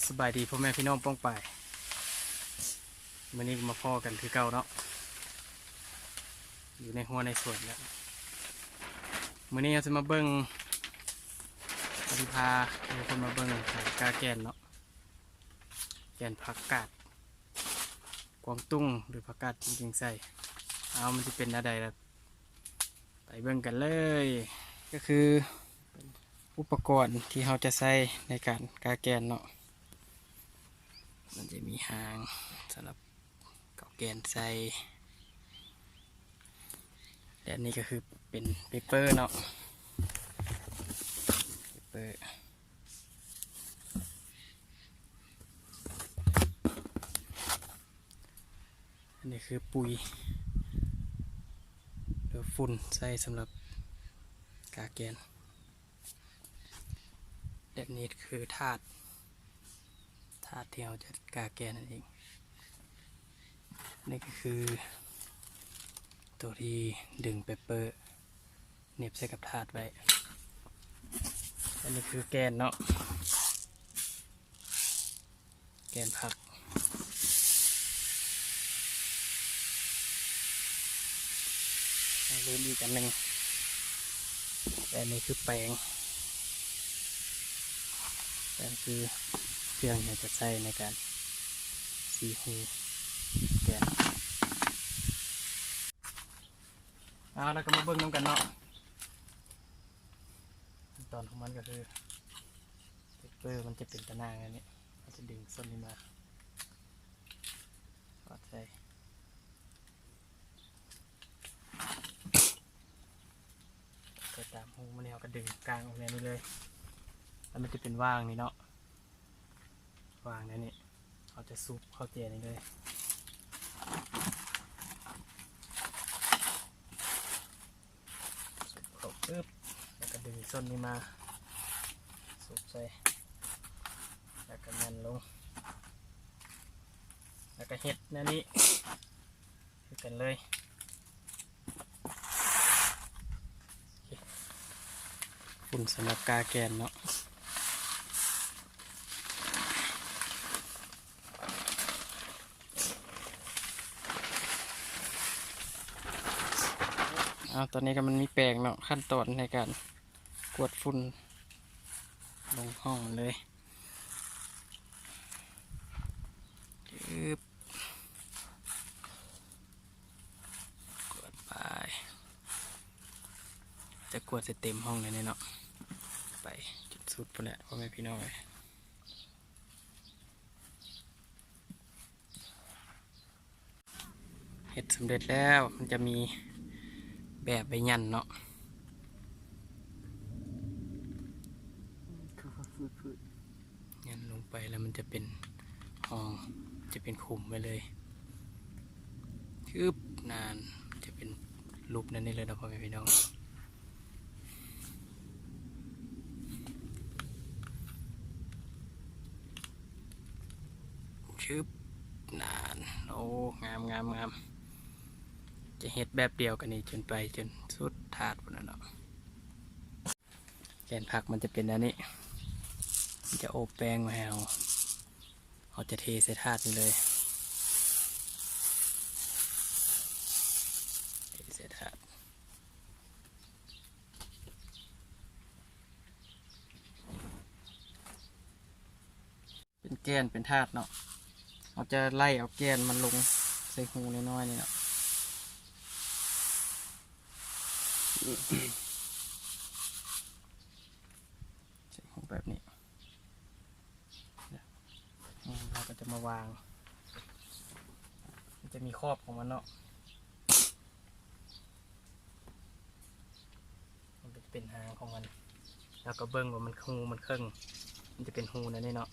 ສະບາຍດີພໍ່ແມ່ພີ່ນ້ອງປ້ອງປາຍ, ມື້ນີ້ກໍມາພໍ້ກັນຄືເກົ່າເນາະ ຢູ່ໃນຮົ້ວໃນສວນແລ້ວ. ມື້ນີ້ເຮົາຈະມາເບິ່ງ ເຮົາຊິພາທຸກຄົນມາເບິ່ງກາແກນເນາະ, ແກນຜັກກາດກວາງຕຸ້ງ ຫຼື ຜັກກາດຈິງໆໃສ່. ເອົາ ມັນຊິເປັນແນວໃດລະ ໄປເບິ່ງກັນເລີຍ. ກໍຄືອຸປະກອນທີ່ເຮົາຈະໃຊ້ໃນການກາແກນເນາະ, ມັນຈະມີຫາງສຳລັບເອົາແກນໃສ່ ແລະ ນີ້ກໍຄືເປັນເປເປີເນາະ, ເປເປີ. ອັນນີ້ຄືປຸ໋ຍ ຫຼືຝຸ່ນ ໃຊ້ສຳລັບກາແກນ. ແບບນີ້ຄືຖາດ, ຖາດທີ່ເຮົາຈະກາແກນນັ້ນເອງ. ນີ້ກໍຄືຕົວທີ່ດຶງເປເປີ ເໜັບໃສ່ກັບຖາດໄວ້. ອັນນີ້ຄືແກນເນາະ, ແກນຜັກ. ລືມອີກອັນໜຶ່ງ, ແຕ່ອັນນີ້ຄືແປງ, ແປງຄືເຄື່ອງທີ່ຈະໃຊ້ໃນການສີຮູແກນ. ເອົາ ແລ້ວກໍມາເບິ່ງນຳກັນເນາະ, ຂັ້ນຕອນຂອງມັນກໍຄື ເປັບເປີມັນຈະເປັນຕາໜ່າງອັນນີ້, ເຮົາຈະດຶງສ່ວນນີ້ມາສອດໃສ່, ໃສ່ຕາມຮູມັນນີ້, ເຮົາກໍດຶງກາງອອກແນວນີ້ເລີຍ, ແລ້ວມັນຈະເປັນຫວ່າງນີ້ເນາະ. ວາງໃນນີ້ ເຮົາຈະຊຸບເຂົ້າແຈນີ້ເລີຍ, ຊຸບເຂົ້າປຶບ ແລ້ວກໍດຶງສົ້ນນີ້ມາຊຸບໃສ່ ແລ້ວກໍຍັນລົງ ແລ້ວກໍເຮັດແນວນີ້ຄືກັນເລີຍ. ຝຸ່ນສຳລັບກາແກນເນາະ. ເອົາ ຕອນນີ້ກໍມັນມີແປງເນາະ, ຂັ້ນຕອນໃນການກວດຝຸ່ນລົງຫ້ອງມັນເລີຍ. ກວດໄປ ຈະກວດໃຫ້ເຕັມຫ້ອງເລີຍເນາະ, ໄປຈົນສຸດພຸ້ນແຫຼະ ພໍ່ແມ່ພີ່ນ້ອງເອີຍ. ເຮັດສຳເລັດແລ້ວ ມັນຈະມີແບບໄວ້ຍັນເນາະ, ຍັນລົງໄປແລ້ວມັນຈະເປັນຮ່ອງ ຈະເປັນຂຸມໄວ້ເລີຍ. ຊຶບ ນັ້ນ ຈະເປັນຮູບແນວນີ້ເລີຍເນາະ ພໍ່ແມ່ພີ່ນ້ອງ. ຊຶບ ນັ້ນ ໂອ້ ງາມໆໆ. ຈະເຮັດແບບດຽວກັນນີ້ຈົນໄປຈົນສຸດຖາດພຸ້ນນະເນາະ. ແກນຜັກມັນຈະເປັນແນວນີ້, ມັນຈະໂອບແປ້ງມາໃຫ້ເຮົາ, ເຮົາຈະເທໃສ່ຖາດນີ້ເລີຍ, ເທໃສ່ຖາດ. ເປັນແກ່ນເປັນທາດເນາະ, ເຮົາຈະໄລ່ເອົາແກ່ນມັນລົງໃສ່ຮູນ້ອຍໆນີ້ເນາະ, ໃສ່ຮູແບບນີ້. ອືມ ເຮົາກໍຈະມາວາງ, ມັນຈະມີຂອບຂອງມັນເນາະ. ມັນກໍຈະເປັນຫາງຂອງມັນ, ແລ້ວກໍເບິ່ງວ່າມັນຮູມັນເຄິ່ງ, ມັນຈະເປັນຮູແນວນີ້ເນາະ,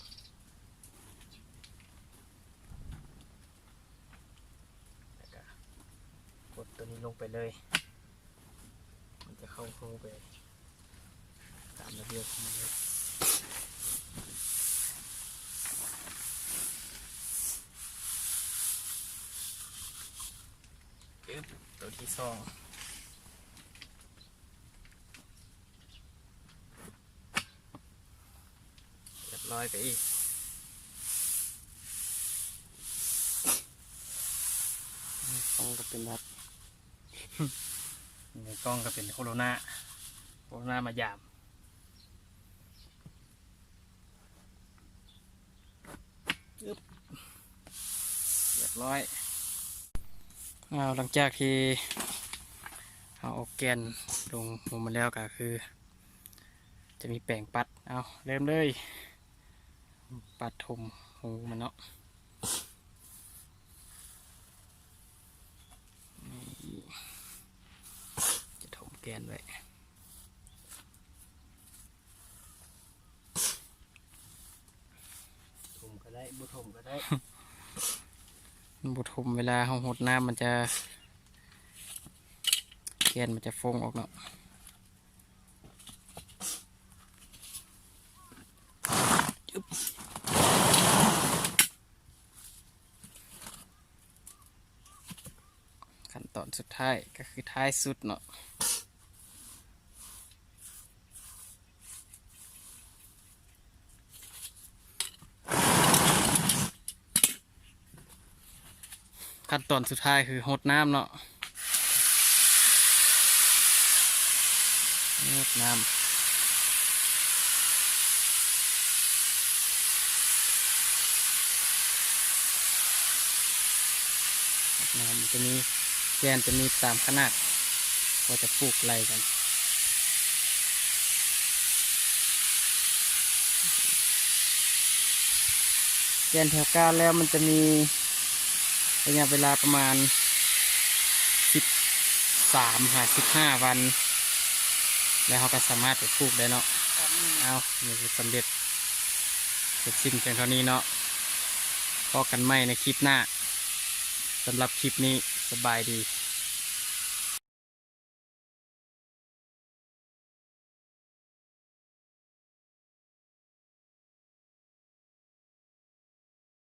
ແລ້ວກໍກົດຕົວນີ້ລົງໄປເລີຍ, ມັນຈະເຂົ້າຮູໄປຕາມລະບຽບຂອງມັນເລີຍ. ປຶບ ຕົວທີສອງ ຮຽບຮ້ອຍໄປອີກ. ກ້ອງກໍເປັນຫວັດ ໃນກ້ອງກໍເປັນໂຄໂຣນາ ໂຄໂຣນາມາຢາມ. ອຶບ ຮຽບຮ້ອຍ. ອ້າວ ຫຼັງຈາກທີ່ເຮົາເອົາແກ່ນລົງຫຸມມາແລ້ວ ກໍຄືຈະມີແປງປັດ. ເອົາ ເລີ່ມເລີຍ ປັດຖົມຮູມັນເນາະ. ນີ້ ຈະຖົມແກ່ນໄວ້. ຖົມກໍໄດ້ ບໍ່ຖົມກໍໄດ້ ມັນບໍ່ຖົມ ເວລາເຮົາຫົດນ້ຳມັນຈະ ແກ່ນມັນຈະຟົງອອກເນາະ. ຂັ້ນຕອນສຸດທ້າຍກໍຄືທ້າຍສຸດເນາະ. ຂັ້ນຕອນສຸດທ້າຍຄືຫົດນ້ຳເນາະ ຫົດນ້ຳ ຫົດນ້ຳ ມັນຈະມີ ແກ່ນຈະມີຕາມຂະໜາດ ວ່າຈະປູກໄລ່ກັນ. ແກ່ນແຖວກ້ານແລ້ວມັນຈະມີໄລຍະເວລາປະມານສິບສາມຫາສິບຫ້າວັນ ແລ້ວເຮົາກໍສາມາດໄປປູກໄດ້ເນາະ. ເອົາ ນີ້ຄືສຳເລັດ ເສັດສິ້ນພຽງເທົ່ານີ້ເນາະ. ພໍ້ກັນໃໝ່ໃນຄລິບໜ້າ. ສຳລັບຄລິບນີ້ ສະບາຍດີ.